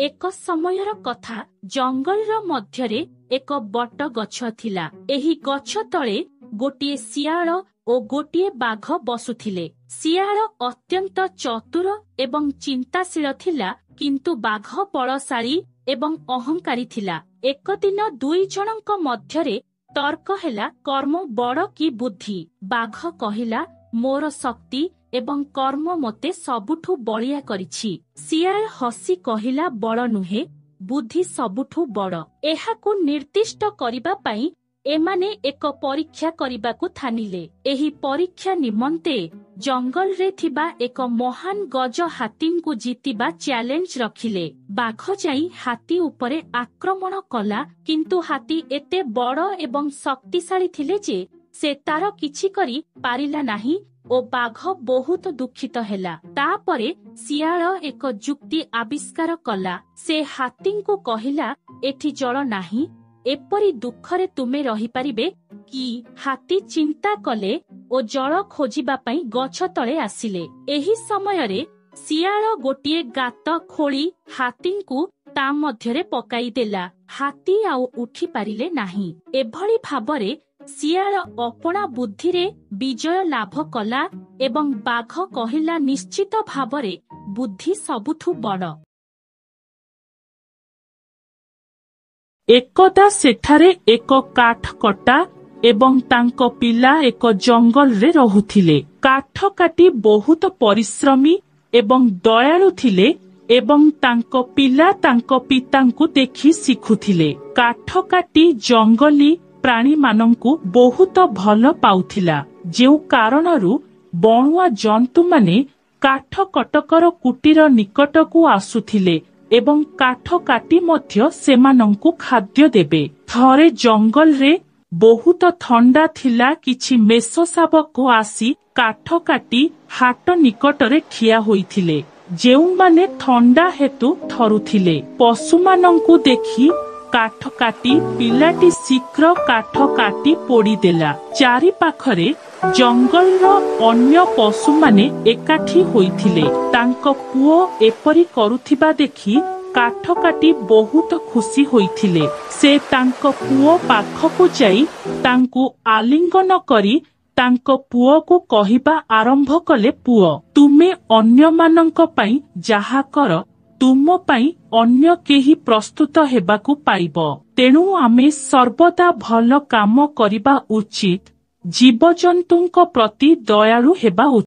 ଏକ ସମୟର କଥା, ଜଙ୍ଗଲର ମଧ୍ୟରେ ଏକ ବଟ ଗଛ ଥିଲା। ଏହି ଗଛ ତଳେ ଗୋଟିଏ ଶିଆଳ ଓ ଗୋଟିଏ ବାଘ ବସୁଥିଲେ। ଶିଆଳ ଅତ୍ୟନ୍ତ ଚତୁର ଏବଂ ଚିନ୍ତାଶୀଳ ଥିଲା, କିନ୍ତୁ ବାଘ ବଳଶାଳୀ ଏବଂ ଅହଙ୍କାରୀ ଥିଲା। ଏକ ଦିନ ଦୁଇ ଜଣଙ୍କ ମଧ୍ୟରେ ତର୍କ ହେଲା, କର୍ମ ବଡ଼ କି ବୁଦ୍ଧି? ବାଘ କହିଲା, ମୋର ଶକ୍ତି ଏବଂ କର୍ମ ମୋତେ ସବୁଠୁ ବଳିଆ କରିଛି। ଶିଆଳ ହସି କହିଲା, ବଳ ନୁହେଁ, ବୁଦ୍ଧି ସବୁଠୁ ବଡ଼। ଏହାକୁ ନିର୍ଦ୍ଦିଷ୍ଟ କରିବା ପାଇଁ ଏମାନେ ଏକ ପରୀକ୍ଷା କରିବାକୁ ଥାନିଲେ। ଏହି ପରୀକ୍ଷା ନିମନ୍ତେ ଜଙ୍ଗଲରେ ଥିବା ଏକ ମହାନ ଗଜ ହାତୀଙ୍କୁ ଜିତିବା ଚ୍ୟାଲେଞ୍ଜ ରଖିଲେ। ବାଘ ଯାଇ ହାତୀ ଉପରେ ଆକ୍ରମଣ କଲା, କିନ୍ତୁ ହାତୀ ଏତେ ବଡ଼ ଏବଂ ଶକ୍ତିଶାଳୀ ଥିଲେ ଯେ ସେ ତାର କିଛି କରି ପାରିଲା ନାହିଁ ଓ ବାଘ ବହୁତ ଦୁଃଖିତ ହେଲା। ତାପରେ ଶିଆଳ ଏକ ଯୁକ୍ତି ଆବିଷ୍କାର କଲା। ସେ ହାତୀଙ୍କୁ କହିଲା, ଏଠି ଜଳ ନାହିଁ, ଏପରି ଦୁଃଖରେ ତୁମେ ରହିପାରିବେ କି? ହାତୀ ଚିନ୍ତା କଲେ ଓ ଜଳ ଖୋଜିବା ପାଇଁ ଗଛ ତଳେ ଆସିଲେ। ଏହି ସମୟରେ ଶିଆଳ ଗୋଟିଏ ଗାତ ଖୋଳି ହାତୀଙ୍କୁ ତା ମଧ୍ୟରେ ପକାଇଦେଲା। ହାତୀ ଆଉ ଉଠି ପାରିଲେ ନାହିଁ। ଏଭଳି ଭାବରେ ଶିଆଳ ଅପଣା ବୁଦ୍ଧିରେ ବିଜୟ ଲାଭ କଲା ଏବଂ ବାଘ କହିଲା, ନିଶ୍ଚିତ ଭାବରେ ବୁଦ୍ଧି ସବୁଠୁ ବଡ଼। ଏକଦା ସେଠାରେ ଏକ କାଠକଟା ଏବଂ ତାଙ୍କ ପିଲା ଏକ ଜଙ୍ଗଲରେ ରହୁଥିଲେ। କାଠକାଟି ବହୁତ ପରିଶ୍ରମୀ ଏବଂ ଦୟାଳୁ ଥିଲେ ଏବଂ ତାଙ୍କ ପିଲା ତାଙ୍କ ପିତାଙ୍କୁ ଦେଖି ଶିଖୁଥିଲେ। କାଠକାଟି ଜଙ୍ଗଲୀ ପ୍ରାଣୀମାନଙ୍କୁ ବହୁତ ଭଲ ପାଉଥିଲା, ଯେଉଁ କାରଣରୁ ବଣୁଆ ଜନ୍ତୁମାନେ କାଠକଟକର କୁଟୀର ନିକଟକୁ ଆସୁଥିଲେ ଏବଂ କାଠ କାଟି ମଧ୍ୟ ସେମାନଙ୍କୁ ଖାଦ୍ୟ ଦେବେ। ଥରେ ଜଙ୍ଗଲରେ ବହୁତ ଥଣ୍ଡା ଥିଲା। କିଛି ମେଷ ଶାବକ ଆସି କାଠ କାଟି ହାଟ ନିକଟରେ ଠିଆ ହୋଇଥିଲେ, ଯେଉଁମାନେ ଥଣ୍ଡା ହେତୁ ଥରୁଥିଲେ। ପଶୁମାନଙ୍କୁ ଦେଖି କାଠ କାଟି ପିଲାଟି ଶୀଘ୍ର କାଠ କାଟି ପୋଡ଼ିଦେଲା। ଚାରିପାଖରେ ଜଙ୍ଗଲର ଅନ୍ୟ ପଶୁମାନେ ଏକାଠି ହୋଇଥିଲେ। ତାଙ୍କ ପୁଅ ଏପରି କରୁଥିବା ଦେଖି କାଠ କାଟି ବହୁତ ଖୁସି ହୋଇଥିଲେ। ସେ ତାଙ୍କ ପୁଅ ପାଖକୁ ଯାଇ ତାଙ୍କୁ ଆଲିଙ୍ଗନ କରି ତାଙ୍କ ପୁଅକୁ କହିବା ଆରମ୍ଭ କଲେ, ପୁଅ, ତୁମେ ଅନ୍ୟମାନଙ୍କ ପାଇଁ ଯାହା କର, ତୁମ ପାଇଁ ଅନ୍ୟ କେହି ପ୍ରସ୍ତୁତ ହେବାକୁ ପାଇବ। ତେଣୁ ଆମେ ସର୍ବଦା ଭଲ କାମ କରିବା ଉଚିତ, ଜୀବଜନ୍ତୁଙ୍କ ପ୍ରତି ଦୟାଳୁ ହେବା ଉଚିତ।